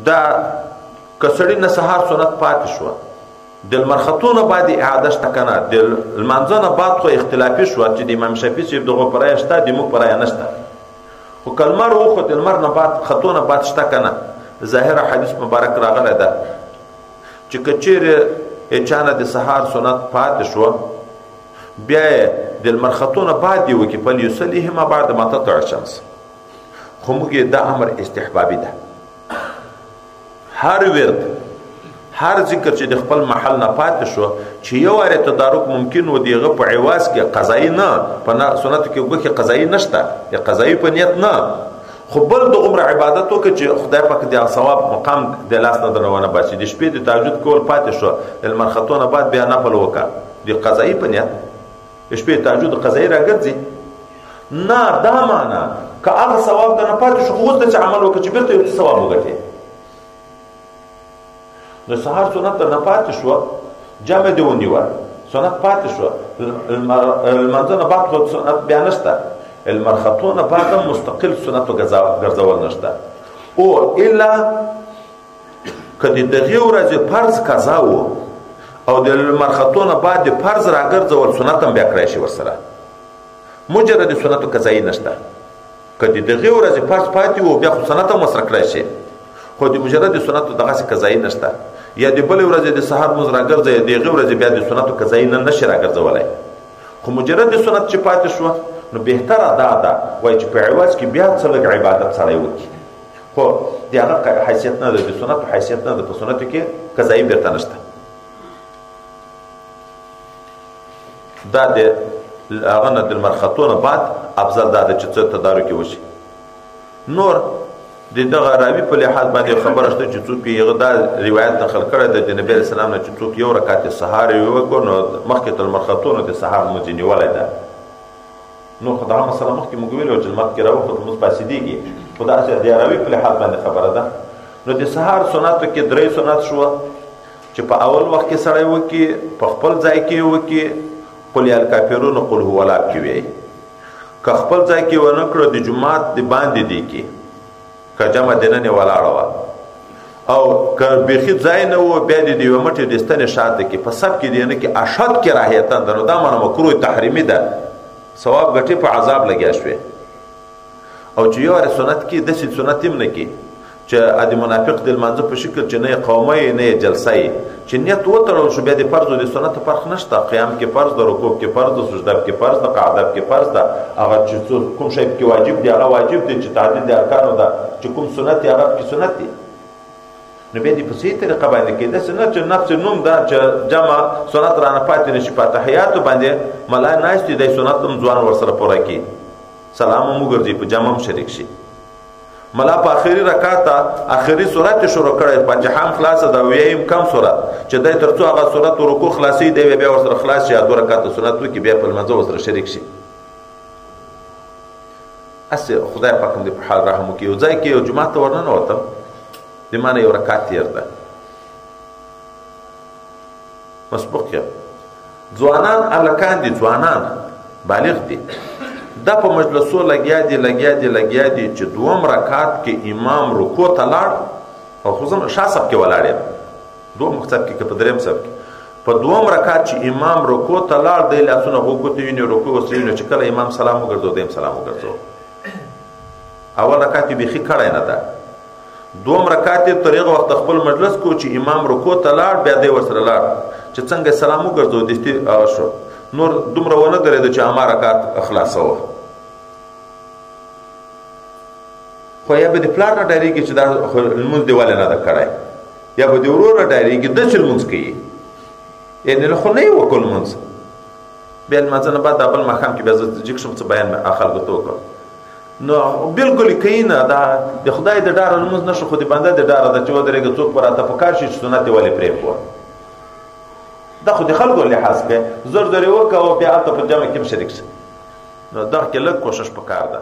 دا که سړي نه سهار سنت پاتې شوه، د لمر ختو نه بعد اعاده شته که نه؟ د لمانځه نه بعد خو اختلافي شوه چې د امام شافعي صاحب دغو په رایه شته، د موږ په رایه نشته. خو که لمر وخوت، د لمر نه بعد ختو نه بعد شته که نه؟ ظاهره حدیث مبارک راغلی ده چې که چیرې چا نه د سهار سنت پاتې شوه، بیا یې د لمر ختو نه بعد یې وکړي، فلیصلیهما بعد ما تطلع الشمس. خو موږ یې دا امر استحبابي ده. هر ورد، هر ذکر چې د خپل محل نه پاتې شو، چې یو وارې تدارک ممکن و، د هغه په عوض کې قضایي نه، په سنتو کې ګوښې قضایي نشته، د قضایي په نیت نه، خو بل دغومره عبادت وکړه چې خدای پاک د ثواب مقام د لاس نه درنه ونه باسي. د شپې د تهجد کول پاتې شو، د لمر ختو نه بعد بیا نفل وکړه د قضایي په نیت، د شپې تهجد قضایي راګرځي نه. دا معنا که هغه ثواب درنه پاتې شو، خو اوس داسې عمل وکړه چې بېرته یو څه ثواب وګټې. نو سهار سنت درنه پاتې شوه، جمع دې ونیوه، سنت پاتې شوه، لمانځه نه بعد خو سنت بیا نشته، لمر ختو نه بعد هم مستقل سنت ګرځول نشته. او الا که د دغې ورځې فرض قضا و او د لمر ختو نه بعد د فرض راګرځول سنت هم بیا کړی شي ورسره، مجرد سنتو قضایي نشته. که د دغې ورځې فرض پاتې و، بیا خو سنت هم ورسره کړی شي، خو د مجرد سنتو دغسې قضایي نشته. یا د بلې ورځې د سهار لمونځ راګرځوي، د هغې ورځې بیا د سنتو قضایي نه نشي راګرځولی. خو مجرد سنت چې پاتې شوه، نو بهتره دا ده وایي چې په عوض کې بیا څه لږ عبادت سړی وکړي، خو د هغه حیثیت نه ده، د سنتو حیثیت نه ده، په سنتو کې قضایي بیرته نشته. دا د هغه نه د لمر ختو نه بعد افضل دا ده چې څه تدارک یې وشي. نور د دغه راوي په لحاظ باندې خبره شته چې څوک یې هغه دا روایت نقل کړی دی د نبي علیه السلام نه چې څوک یو رکعت سهار یې وکړ، نو مخکې تر لمر ختو نه د سهار لمونځ یې نیولی ده. نو خو دغه مسله مخکې موږ ویلو چې لمر کې راوخوت لمونځ فاسدېږي، خو داسې د راوي په لحاظ باندې خبره ده. نو د سهار سنتو کې درې سنت شوه چې په اول وخت کې سړی وکړي، په خپل ځای کې یې وکړي، قل یا الکافرون قل هو الله کې وایي. که خپل ځای کې ونه کړو، د جومات د باندې دی کې که جمع د ننې ولاړه وه، او که بیخي ځای نه و، بیا دې د یوه مټې د ستنې شاته کې په صف کې دی نه کې اشد کراهیتاً ده. نو دا معنی مکروه تحریمي ده، ثواب ګټې په عذاب لګیا شوې. او چې یو وارې سنت کې داسې سنت هم نه کې چې د منافق د لمانځه په شکل چې نه یې قومه یې نه یې جلسه یې، چې نیت وتړل شو، بیا د فرض او د سنت فرق نشته. قیام کې فرض ده، رکوع کې فرض ده، سجده کې فرض ده، قعده کې فرض ده، هغه چې کوم شی پکې واجب دی هغه واجب دی، چې تعدیل د ارکانو ده، چې کوم سنت دی هغه پکې سنت دی. نو بیا دې په صحیح طریقه باندې کې داسې نه چې نفس نوم ده چې جمع سنت رانه پاتې نه شي، په تحیاتو باندې ملا ناست دی، دی سنت هم ځوان ورسره پوره کړي، سلام هم وګرځي، په جمع هم شریک شي. ملا په اخري رکعت اخري سورت یې شروع کړی، فاتحه هم خلاصه ده، ویې هم کم سورت چې دی تر څو هغه سورت رکوع خلاصوي، دی بیا ورسره خلاص شي، دوه رکعته سنت وکړي، بیا په لمانځه ورسره شریک شي. هسې خدای پاک هم دې په حال رحم وکړي. یو ځای کې یو جومات ته ورننوتم، د ما نه یو رکعت تېر ده، مسبوق یم، ځوانان هلکان دي، ځوانان بالغ دي، دا په مجلسو لګیا دي لګیا دي لګیا دي چې دوم رکعت کې امام رکوع ته لاړ، او خو زه شا صف کې ولاړ یم، دوم صف کې که په دریم صف کې، په دوم رکعت چې امام رکوع ته لاړ، دی لاسونه غوږو ته ویني، رکوع ورسره ویني، چې کله امام سلام وګرځو دی هم سلام وګرځو. اول رکعت یې بیخي کړی نه ده، دوم رکعت یې تر هغه وخته خپل مجلس کو چې امام رکوع ته لاړ، بیا دی ورسره لاړ، چې څنګه سلام وګرځو دستي هغه شو، نور دومره ونه درېده چې هما رکعت خلاصوه. خو یا به د پلار نه ډارېږي چې دا لمونځ دې ولې نه ده کړی، یا به د ورور نه ډارېږي داسې لمونځ کوي، یعنې خو نه یې وکړ لمونځ. بیا لمانځه نه بعد دا بل ماښام کې بیا زه جګ شوم، څه بیان مې خلکو ته وکړ. نو بالکل یې کوي نه، دا د خدای د ډاره لمونځ نه شو، خو د بنده د ډاره ده چې ودرېږه، څوک به راته په کار شي چې سنت یې ولې پرېښوه. دا خو د خلکو لحاظ کوي، زر زر یې وکړه او بیا هلته په جمع کې هم شریک شه. نو دغه کې لږ کوشش پکار ده.